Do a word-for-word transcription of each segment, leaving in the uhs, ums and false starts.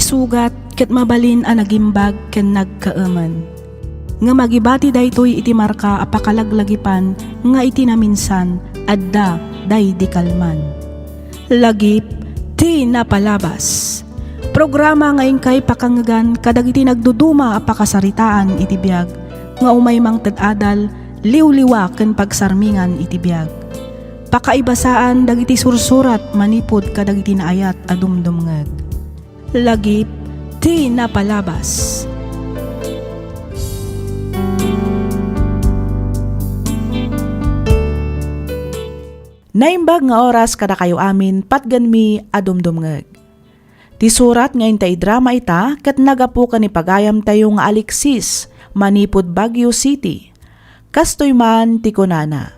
Sugat ket mabalin a nagimbag ken nagkaemen. Ngem agibati daytoy iti marka a pakalaglagipan nga iti naminsan, adda daydi kalman. Lagip ti napalabas. Programa nga inkay pakangegan kadagiti nagduduma a pakasaritaan iti biag nga umay mangted adal, liwliwa ken pagsarmingan iti biag. Pakaibasaan dagiti sursurat manipud kadagiti naayat a dumdumngeg. Lagip ti napalabas. Naimbag nga oras kadakayo amin, patgenmi a dumdumngeg. Ti surat nga inta idrama ita ket naggapu ken ni pagayamtayo nga Alexis, manipud Baguio City. Kastoy man ti kunana,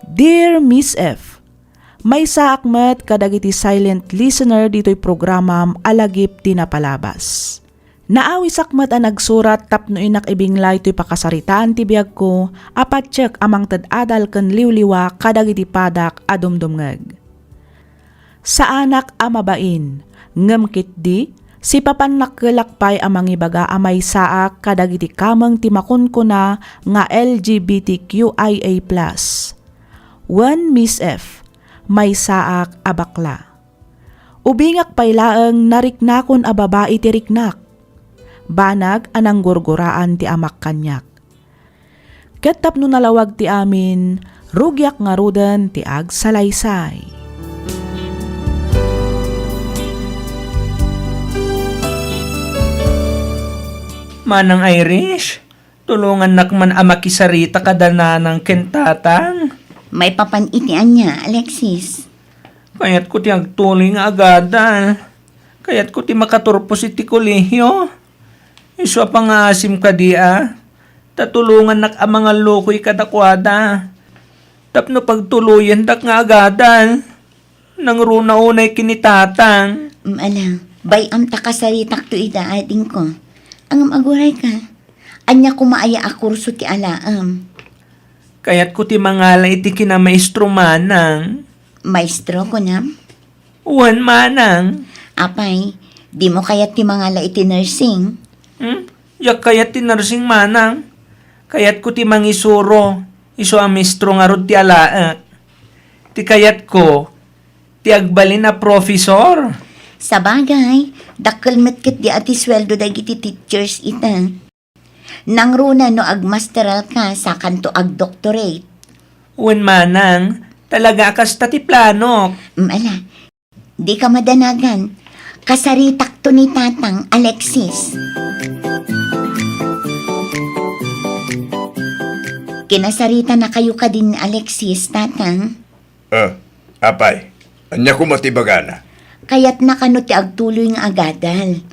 "Dear Miss F, maysaak met kadagiti silent listener ditoy programam a Lagip ti Napalabas. Naawisak met a nagsurat tapno innak ibinglay toy pakasaritaan ti biagko a patiek a mangted adal ken liwliwa kadagiti padak a dumdumngeg. Saanak a mabain, ngem ketdi, sipapan nakkelak pay a mangibaga a maysaak kadagiti kameng ti makunkuna nga L G B T Q I A plus. Wen Miss F, maysaak a bakla. Ubingak pay laeng nariknakon a babai ti riknak. Banag a nanggurguraan ti amak kaniak. Ket tapno nalawag ti amin, rugiak ngaruden ti agsalaysay." Manang Irish, tulongannak man a makisarita kada nanang ken tatang. Maipapan iti ania, Alexis? Kayatko ti agtuloy nga agadal. Kayatko ti makaturpos iti kolehio. Isu a pangaasim kadi a, ta tulongannak a mangallukoy kadakuada. Tapno pagtuloyendak nga agadal. Nangruna unay ken ni tatang. Mm, ala, bay-am ta kasaritakto ida adingko. Ngem agurayka. Ania koma aya a kurso ti alaem? Kayatko ti mangala iti kinamaestro manang. Maestro, kunam? Wen, manang. Apay, dimo kayat ti mangala iti nursing? Hmm? Diak kayat ti nursing, manang. Kayatko ti mangisuro, isu a maestro ngarud ti alaek. Ti kayatko, ti agbalin a professor. Sabagay, dakkel met ketdi a ti sueldo dagiti teachers ita. Nangruna no agmasteralka, sakanto agdoctorate. Wen manang, talaga a kasta ti planok. Mm, ala, dika madanagan. Kasaritakto ni Tatang, Alexis. Kinasaritanakayo kadin ni Alexis, Tatang? Ah, apay, ania koma ti ibagana? Kayatna kano ti agtuloy nga agadal?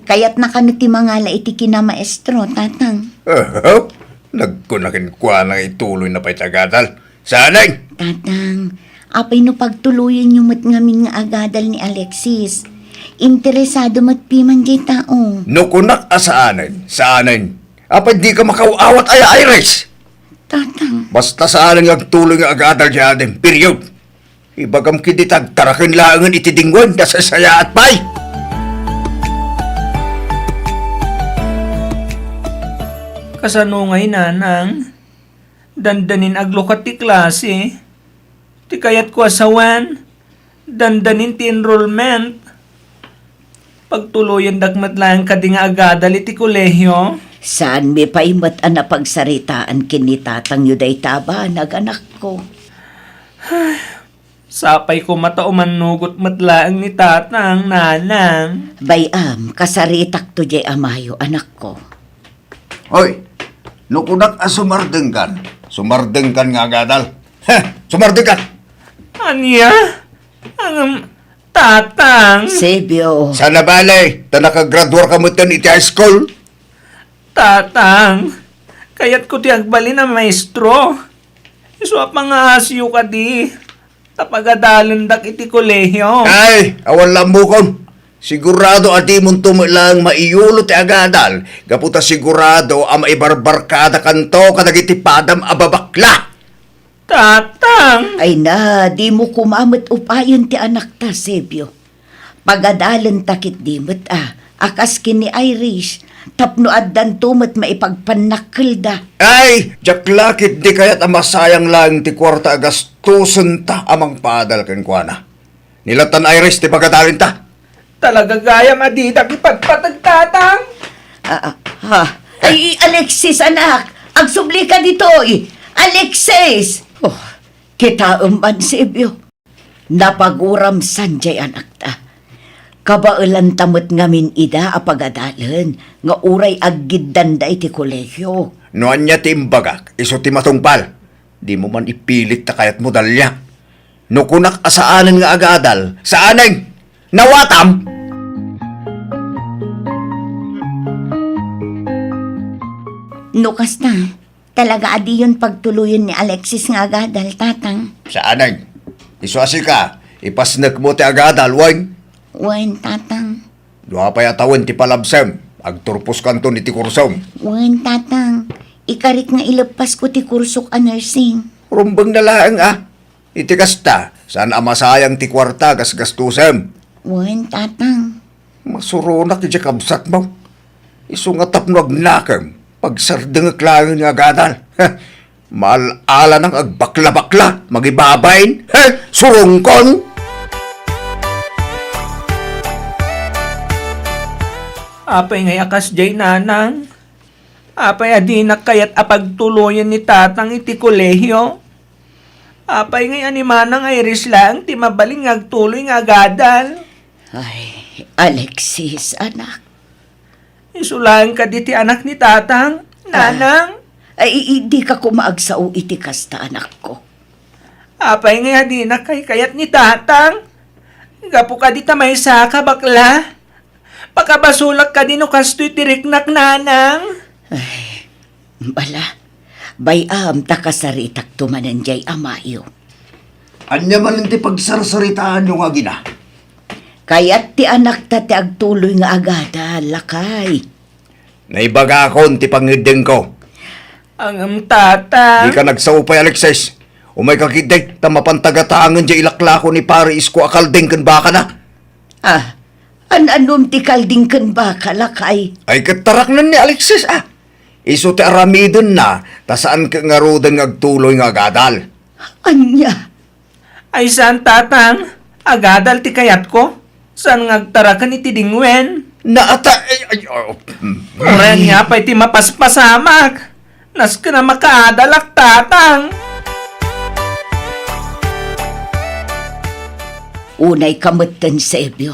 Kayatna kano ti mangala iti kinamaestro, Tatang? Ah, nagkuna kenkuana nga ituloyna pay ti agadal. Saanen? Tatang, apay no pagtuloyenyo met ngamin nga agadal ni Alexis? Interesado met piman diay tao. No kunak a saanen, saanen. Apay dika makaw-awat aya, Iris? Tatang. Basta saanen nga agtuloy nga agadal diay adim. Period. Ibagam ketdi ta agtaraken laengen iti dingwen, nasaysayaat pay. Kasano ngay, nanang? Dandanin aglukat ti klase. Ti kayatko a sawen, dandanin ti enrollment. Pagtuloyendak met laeng kadi nga agadal iti kolehio. Saanmi pay met a napagsaritaan ken ni tatangyo dayta a banag, anakko. Sapay koma ta umannugot met laeng ni tatang, nanang. Bay-am, kasaritakto diay amayo, anakko. Hoy, no kunak a sumardengkan, sumardengkan nga agadal. Heh, sumardengkan! Ania? Ngem, tatang. Sebio. Saan a bale, ta nakagraduarka metten iti high school? Tatang, kayatko ti agbalin a maestro. Isu a pangaasiyo kadi, ta pagadalendak iti kolehio. Ay, awan la ammokon. Sigurado a dimonto met laeng maiyulo ti agadal, gapu ta sigurado a maibarbarkadakanto kadagiti padam a babakla. Tatang! Ay na, dimo koma met upayen ti anakta, Sebio. Pagadalenta ketdi met a, a kas ken ni Iris, tapno addanto met maipagpannakkelda. Ay, diak la ketdi kayat a masayang laeng ti kuarta a gastosenta a mangpaadal kenkuana. Ni latan Iris ti pagadalenta. Talaga gayam a didak ipatpateg, Tatang? Ah, ah, ha? Ay, Alexis, anak! Agsubli ka ditoy! Alexis! Oh, kitaem man, Sebio. Napaguram san diay anakta. Kabaelanta met ngamin ida a pagadalen nga uray aggiddanda iti kolehio. No ania ti imbagak, isu ti matungpal. Dimo man ipilit ta kayatmo, Dalia. No kunak a saanen nga agadal, saanen! Nawatam! No kasta, talaga a diyon pagtuloyen ni Alexis nga agadal, Tatang? Saanen! Isu a sika, ipasnekmo ti agadal, wen? Wen, Tatang. Dua pay a tawen ti palabsem, agturposkanton iti kursom. Wen, Tatang. Ikarik nga ileppasko ti kursok a nursing. Rumbeng na laeng a. Iti kasta, saan a masayang ti kuarta a gasgastosem. Wen, Tatang. Masuronak iti kabsatmo. Isu nga tapno agnakem, pagsardengek laeng nga agadal. Maal-alanang agbaklabakla, magibabain, he, surongkon! Apay ngay a kasdiay, Nanang? Apay a dinak kayat a pagtuloyen ni Tatang iti kolehio? Apay ngay a ni Manang Iris laeng ti mabalin nga agtuloy nga agadal? Ay, Alexis, anak. Isu laeng kadi ti anak ni Tatang, ah, Nanang? Ay, i-, i-, dika koma agsao iti kasta, anakko. Apay ngay a dinak kaykayat ni Tatang? Gapu kadi ta maysaka, bakla? Pakabasolak kadi no kastoy ti riknak, Nanang? Ay, bala, bay-am ta kasaritakto manen diay amayo. Ania manen ti pagsarsaritaanyo nga agina? Kayat ti anakta ti agtuloy nga agadal, lakay. Naibagakon ti pangngeddengko. Ngem, Tatang. Dika nagsao pay, Alexis. Umayka ketdi, ta mapan tagatangen diay ilaklako ni Pare Isko a kalding ken bakana. Ah, an-anom ti kalding ken baka, lakay? Ay, ket taraknen ni Alexis, ah. Isu ti aramidenna, ta saan ket ngaruden nga agtuloy nga agadal. Ania? Ay, saan, Tatang. Agadal ti kayatko. Saan nga agtaraken iti dingwen? Naata-, ay, ay, oh, mm. Uray ania pay ti mapaspasamak? Nasken a makaadalak, Tatang. Unay ka metten, Sebio.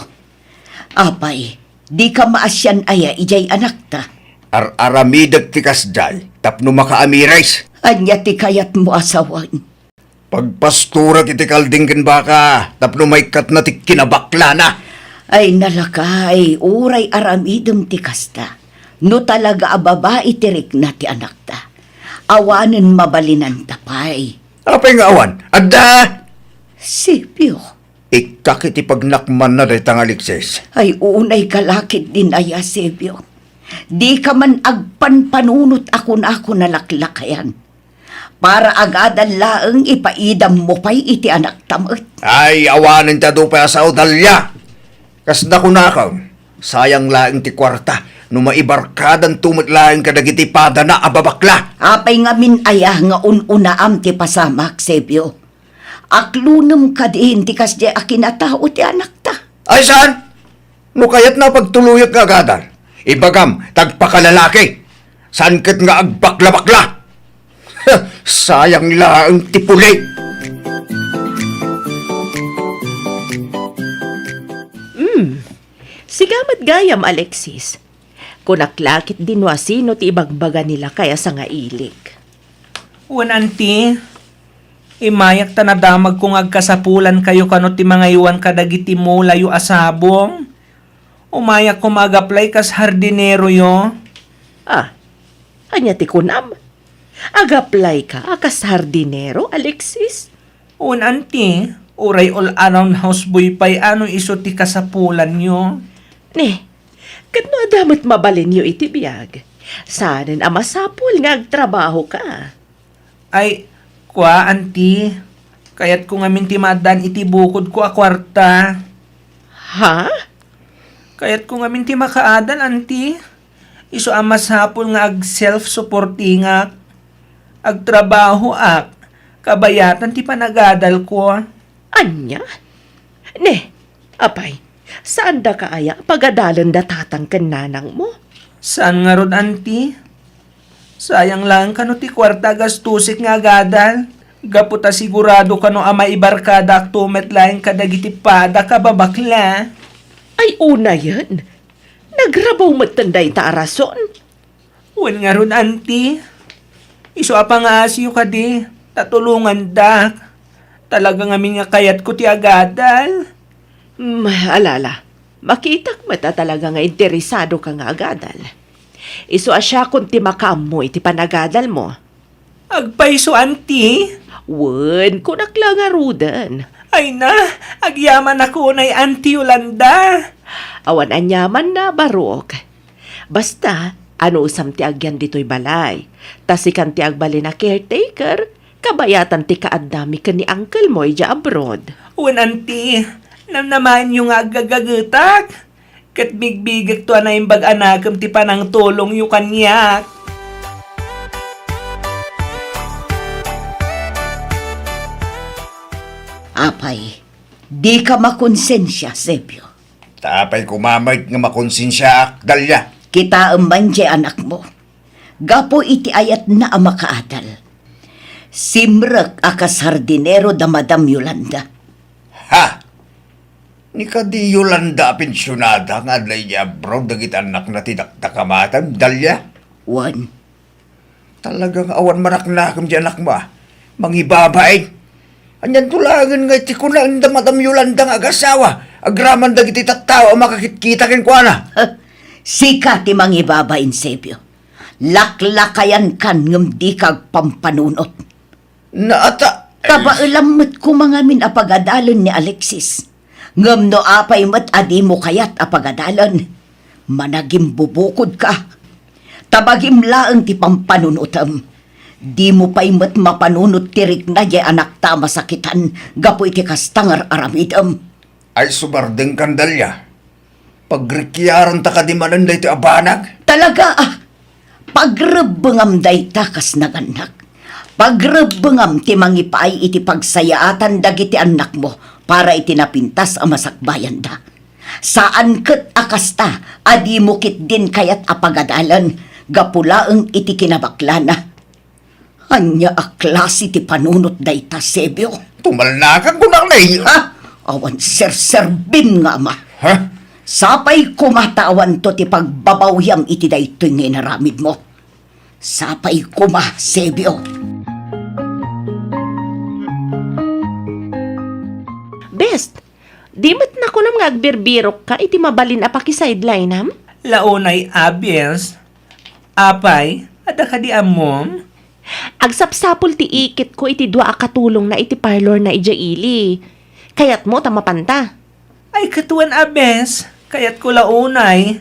Apay, dika maasian aya idiay anakta? Ar-aramidek ti kasdiay tapno makaamiris. Ania ti kayatmo a sawen? Pagpastorek iti kalding ken baka tapno maikkatna ti kinabaklana. Ay, nalakay, uray aramidem ti kasta. No talaga a babai ti rikna ti anakta, awanen mabalinanta pay. Apay nga awan? Adda! Sipio. Ikkak iti pagnakmanna dayta nga Alexis. Ay, unay ka lakit din aya, Sipio. Di ka man agpanpanunot a kunako nalaklakayan. Para agadal laeng ipaidam mo pay iti anakta met. Ay, awanen ti adu pay a sao, Dalia. Kasda kunakam, sayang laeng ti kuarta no maibarkadanto met laeng kadagiti padana a babakla. Apay ngamin aya nga un-unaam ti pasamak, Sebio? Aklonem kadin ti kasdiay a kinatao ti anakta. Ay, saan? No kayatna a pagtuloyek nga agadal, ibagam ta agpakalalaki. Saan ket nga agbaklabakla. Sayang laeng ti puli. Hmm. Sika met gayam, Alexis. Kunak lakit din no asino ti ibagbaga ni lakay a sangailik. Wen, Anti, imayak ta nadamagko nga agkasapulankayo kano ti mangaywan kadagiti mulayo a sabong. Umayak koma ag-apply kas hardineroyo. Ah, ania ti kunam? Ag-apply ka a kas hardinero, Alexis? Wen, Anti, uray all-around houseboy pay a no isu ti kasapulanyo. Ne, ket no adda met mabalinyo iti biag, saanen a masapul nga agtrabaho ka. Ay, kua, Anti, kayatko ngamin ti maaddaan iti bukodko a kuarta. Ha? Kayatko ngamin ti makaadal, Auntie. Isu a masapul nga ag-self-supportingak. Agtrabahoak. Kabayatan ti panagadalko. Ania? Ne, apay, saandaka aya a pagadalen da tatang ken nanangmo? Saan ngarud, Auntie? Sayang laeng kano ti kuarta a gastusek nga agadal, gapu ta sigurado kano a maibarkadaakto met laeng kadagiti padak a babakla. Ay, unayen, nagrabaw metten dayta a rason. Wen ngarud, Auntie, isu a pangaasiyo kadi, ta tulongandak. Talaga ngamin nga kayatko ti agadal. Hmm, ala, ala. Makitak met a talaga nga interesadoka nga agadal. Isu a siakon ti makaammo iti panagadalmo. Agpayso, Auntie? Wen, kunak la ngaruden. Ay na, agyamanak unay, Auntie Yolanda. Awan aniamanna, Barok. Basta, anusam ti agyan ditoy balay. Ta sikan ti agbalin a caretaker, kabayatan ti kaaddami ken ni uncle mo idiay abroad. Wen, Auntie, namnamaenyo nga aggagagetak. Ket bigbigekto a naimbag a nakem ti panangtulongyo kaniak. Apay, dika makonsensia, Sebio. Ta apay koma met nga makonsensiaak, Dalia? Kitaem man diay anakmo. Gapu iti ayatna a makaadal. Simrek a kas hardinero da Madam Yolanda. Ha? Ni kadi Yolanda a pensionada nga adda idiay abroad dagiti annakna ti dakdakamatem, Dalia? Wen. Talaga nga awan manaknakem ti anakmo, a. Mangibabain. Anianto laengen nga iti kunaen da Madam Yolanda nga agasawa, agraman dagiti tattao a makakitkita kenkuana? Sika ti mangibabain, Sebio. Laklakayankan ngem dika agpampanunot. Naata-, Kabaelam met koma ngamin a pagadalen ni Alexis. Ngem no apay met a dimo kayat a pagadalen, managimbubukodka. Ta bagim laeng ti pampanunotem. Dimo pay met mapanunot ti rikna diay anakta a masakitan gapu iti kasta nga ar-aramidem. Ay, sumardengkan, Dalia. Pagrikiaranta kadi manen daytoy a banag? Talaga, a. Pagrebbengam dayta kas nagannak. Pagrebbengam ti mangipaay iti pagsayaatan dagiti annakmo para iti napintas a masakbayanda. Saan ket a kasta a dimo ketdin kayat a pagadalen gapu laeng iti kinabaklana. Ania a klase ti panunot dayta, Sebio? Tumalnakan kunak, nay. Ha? Awan serserbim nga ama. Ha? Sapay koma ta awanto ti pagbabawiam iti daytoy nga inaramidmo. Sapay koma, Sebio. Best, di met nakunam nga agbirbirokka iti mabalin a pakisidelinam? Launay a, Bes. Apay, adda kadi ammom? Agsapsapul ti ikitko iti dua a katulongna iti parlorna idiay ili. Kayatmo ta mapanta? Ay, ket wen a, Bes, kayatko la unay.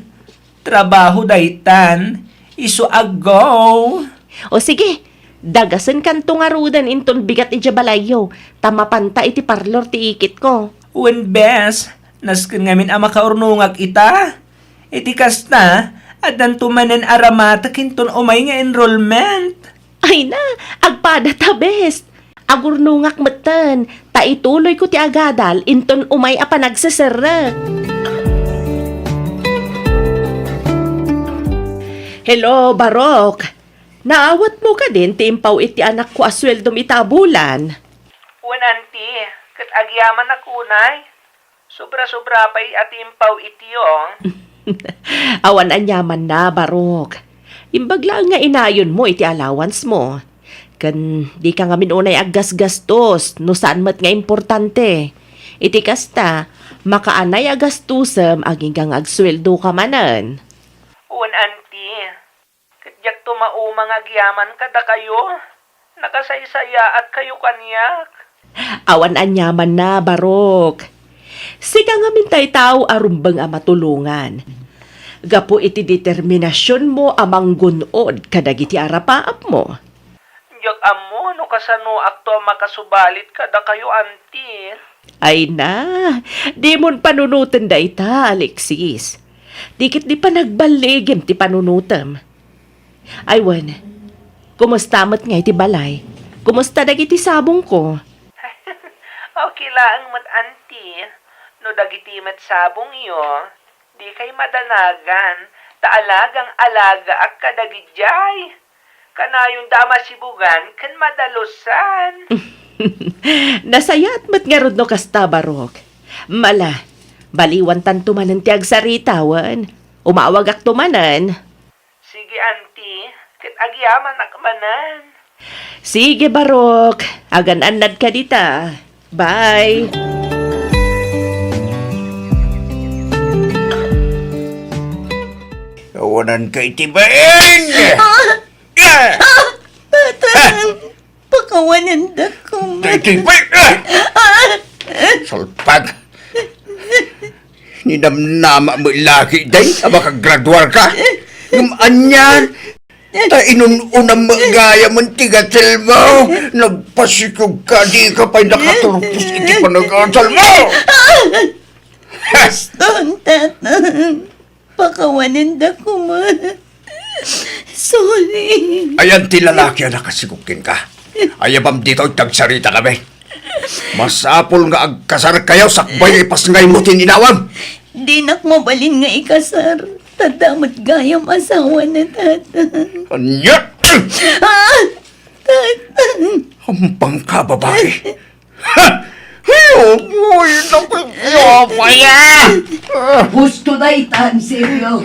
Trabaho daytan, isu a go. O sige, dagasenkanto ngaruden inton bigat idiay balayyo, ta mapanta iti parlor ti ikitko. Wen, Bes, nasken ngamin a makaurnongak ita. Iti kasta, addanto manen a ramatek inton umay nga enrollment. Ay na, agpada ta, Bes. Agurnongak metten, ta ituloyko ti agadal inton umay a panagseserrek. Hello, Barok. Naawatmo kadin ti impaw iti anakko a sueldom ita a bulan? Wen, Auntie, ket agyamanak unay. Sobra-sobra pay a ti impaw iti, o. Awan aniamanna, Barok. Imbag laeng nga inayonmo iti allowance mo. Ken dika ngamin unay aggasgastos no saan met nga importante. Iti kasta, makaanay a gastosem agingga nga agsueldoka manen. Wen, Auntie. Ket diakto mauma nga agyaman kadakayo. Nakasaysayaatkayo kaniak. Awan aniamanna, Barok. Sika ngamin tay tao a rumbeng a matulongan. Gapu iti determinasionmo a manggun-od kadagiti arapaapmo. Diak ammo no kasanoakto a makasubalit kadakayo, Auntie. Ay na, dimon panunoten dayta, Alexis. Di ket di panagballigem ti panunotem. Ay wen, kumusta met ngay ti balay? Kumusta dagiti sabongko? Okay laeng met, Auntie. No dagiti met sabongyo, dikay madanagan, ta alagang-alagaak kadagidiay. Kanayonda a masibugan ken madalusan. Nasayaat met ngarud no kasta, Barok. Mala, baliwantanto manen ti agsarita wen. Umawagakto manen. Sige, Auntie, ket agyamanak manen. Sige, Barok. Agan-annadka dita. Bye. Awanan kay ti bain! Ah! Ah! Ah! Tatang, pakawanandakon. Tay, tay, tay, ah! Ah! Salpag! Ninamnama mo lagi, day, a makagraduar ka. Ngem anian, ta inun-unam mo gayam ti gatil mo. Nagpasikog ka, di ka pay nakaturpos iti panagasal mo. Baston, Tatang. Pakawanandakon. Sorry. Ayan ti lalaki a nakasigog kenka. Ayabam ditoy ti agsaritakami. Masapul nga agkasarkayo sakbay nga ipasngaymo ti ninawam. Dinak mabalin nga ikasar. Ta adda met gayam asawana, Tatang. Ania? Ah! Tatang! Ampangka, babai. Ha! Ay, uy, naku, Jehovah, ya! Husto daytan, Silvio.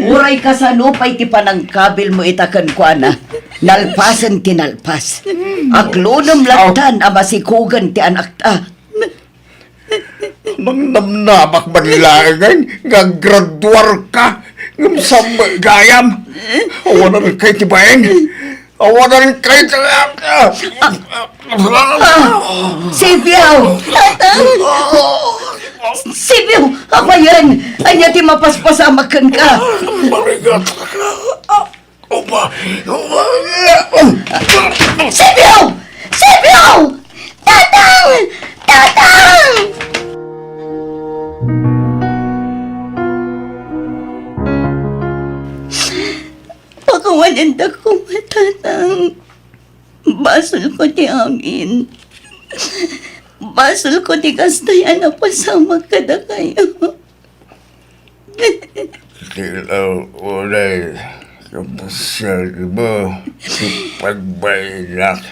Uray kasano pay ti panangkabilmo ita kenkuana, nalpasen ti nalpas. Aklonem lattan a masikogen ti anakta. Nangnamnamak man laengen nga aggraduar ka, ngem sammo gayam. Awanan kay ti bain. Awanan kay ti... Ah, Silvio! Tatang! Silvio! Apayen! Ania ti mapaspasamak kenka? Marigat. Opa! Opa! Silvio! Silvio! Tatang! Tatang! Pakawanandakon, Tatang. Basolko ti amin. Basolko ti kastoy a napasamak kadakayo. Ti unay kabsatmo ti pagbainak.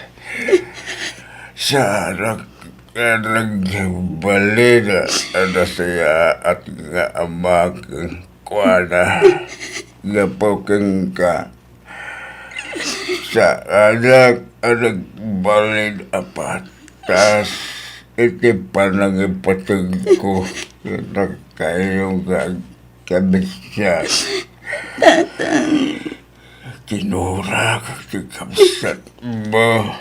Saanak nga nagbalin a nasayaat nga ama kenkuana. Gapu kenka, saanak a nagbalin a patas iti panangipategko kadakayo nga agkabsiat. Tatang. Kinurak ti kabsatmo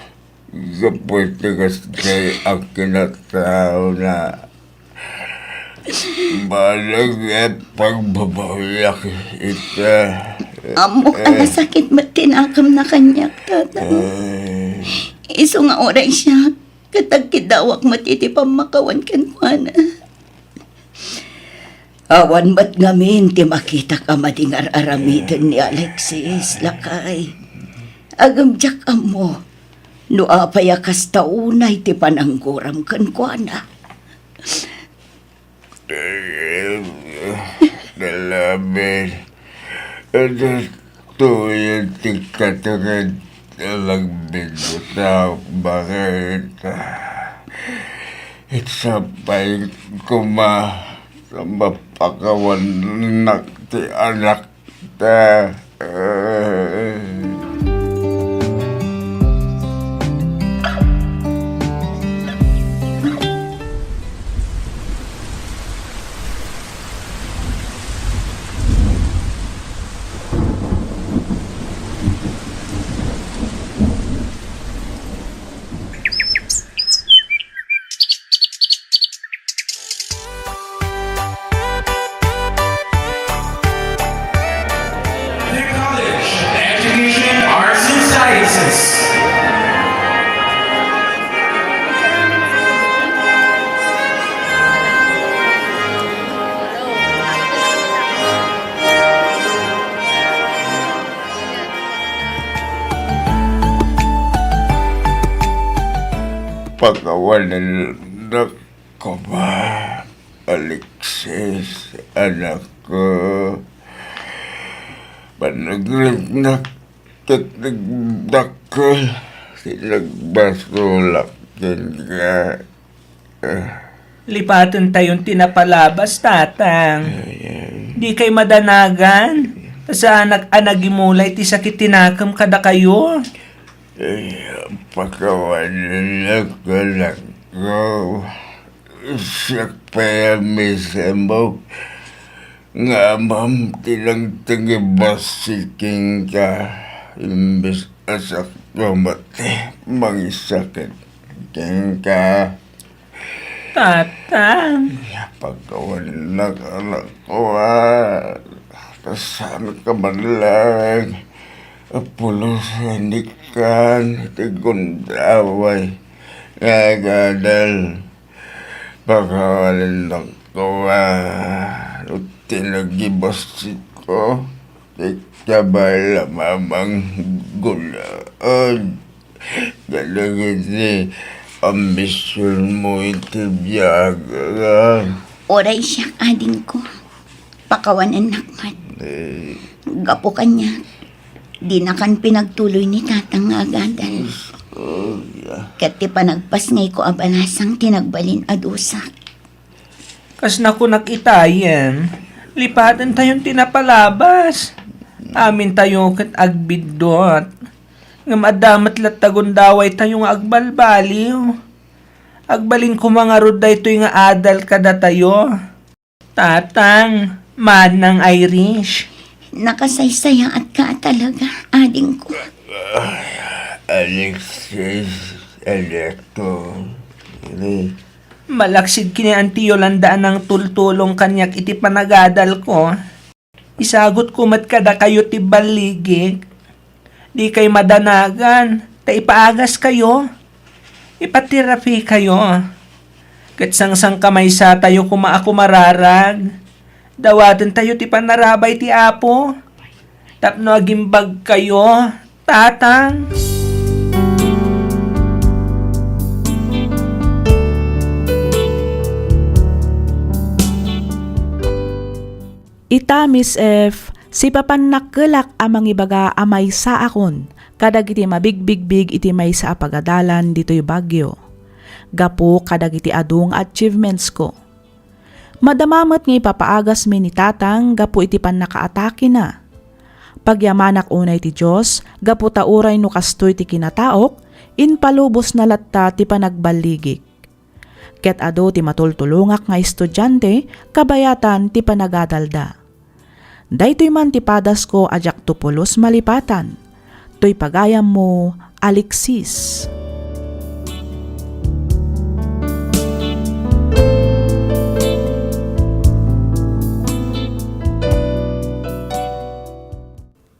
gapu iti kasdi a kinataona. Baleg nga pagbabawiak ita. Ammok a nasakit met ti nakamna kaniak, Tatang. Ay. Isu nga uray siak, ket agkiddawak met iti pammakawan kenkuana. Awan met ngamin ti makitak a madi nga ar-aramiden ni Alexis, lakay. Ngem diak ammo no apay a kasta unay ti panangguram kenkuana. Nalamin. Adda tuyen ti katenged a nagbigbutaw, bakit? Iti sapay koma ta mapakawanak ti anakta. Dear college, Pakawanennak koma, Alexis, anakko. Panagriknak ket nagdakkel ti nagbasolak kenka. Lipatentayon ti napalabas, Tatang. Ay, ay. Dikay madanagan. Ta saanak a nagimulay ti sakit ti nakem kadakayo. Ay, pakawanennak, anakko. Siak pay a mismo nga amam ti nagtengibas kenka, imbes a siak koma ti mangisakit kenka. Tatang. Pakawanennak, anakko, a. Ta saanka man laeng a pulosan iti gundaway nga agadal. Pakawanennak koma no ti nagibasitko, ti kabay a mamanggunaed kadagiti ambisionmo iti biag. Uray siak, adingko. Pakawanennak met. Eh. Gapu kaniak, dinakan pinagtuloy ni Tatang nga agadal. Oh, yeah. Ket ti panagpasngayko a balasang ti nagbalin a dusak. Kas nakunak itayen, lipatentayon ti napalabas. Amintayo ket agbiddut. Ngem adda met latta gundawaytayo nga agbalbaliw. Agbalin koma ngarud daytoy nga adal kadatayo. Tatang, Manang Irish. Nakasaysayaatka a talaga, adingko. Alexis, anakko. Malaksid ken ni Auntie Yolanda a nangtultulong kaniak iti panagadalko. Isagutko met kadakayo ti balligik. Dikay madanagan, ta ipaagaskayo. Ipaterapikayo. Ket sangsangkamaysatayo koma a kumararag. Dawatentayo ti panarabay ti Apo. Tapno agimbagkayo, Tatang. Ita, Miss F, sipapan nakkelak a mangibaga a maysaakon kadagiti mabigbigbig iti maysa a pagadalan ditoy Baguio, gapu kadagiti adu nga achievementsko. Madama met nga ipapaagasmi ni Tatang gapu iti pannakaatakena. Pagyamanak unay ti Dios, gapu ta uray no kastoy ti kinataok, impalubosna latta ti panagballigik. Ket adu ti matultulongak nga estudiante kabayatan ti panagadalda. Daytoy man ti padasko a diakto pulos malipatan. Toy pagayammo, Alexis.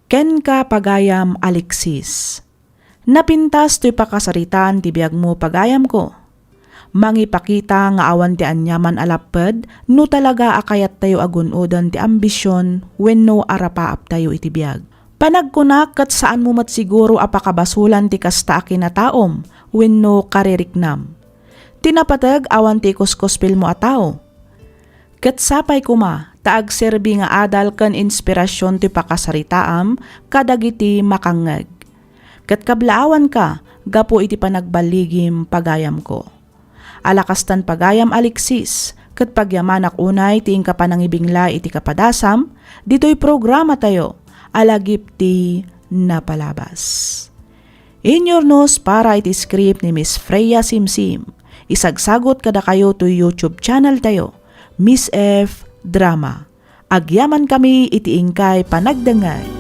Kenka, pagayam Alexis. Napintas toy pakasaritaan ti biagmo, pagayamko. Mangipakita nga awan ti aniaman a lapped no talaga a kayattayo a gun-oden ti ambision wenno arapaaptayo iti biag. Panagkunak ket saanmo met siguro a pakabasolan ti kasta a kinataom wenno kaririknam. Ti napateg, awan ti ikuskuspilmo a tao. Ket sapay koma ta agserbi nga adal ken inspirasion ti pakasaritaam kadagiti makangngeg. Ket kablaawanka gapu iti panagballigim, pagayamko. Ala kastan, pagayam Alexis, ket pagyamanak unay ti inka panangibinglay iti kapadasam ditoy programatayo a Lagip ti Napalabas. Inyurnos para iti script ni Miss Freya Simsim. Isagsagut kadakayo toy YouTube channel tayo, Miss F Drama. Agyamankami iti inkay panagdengngeg.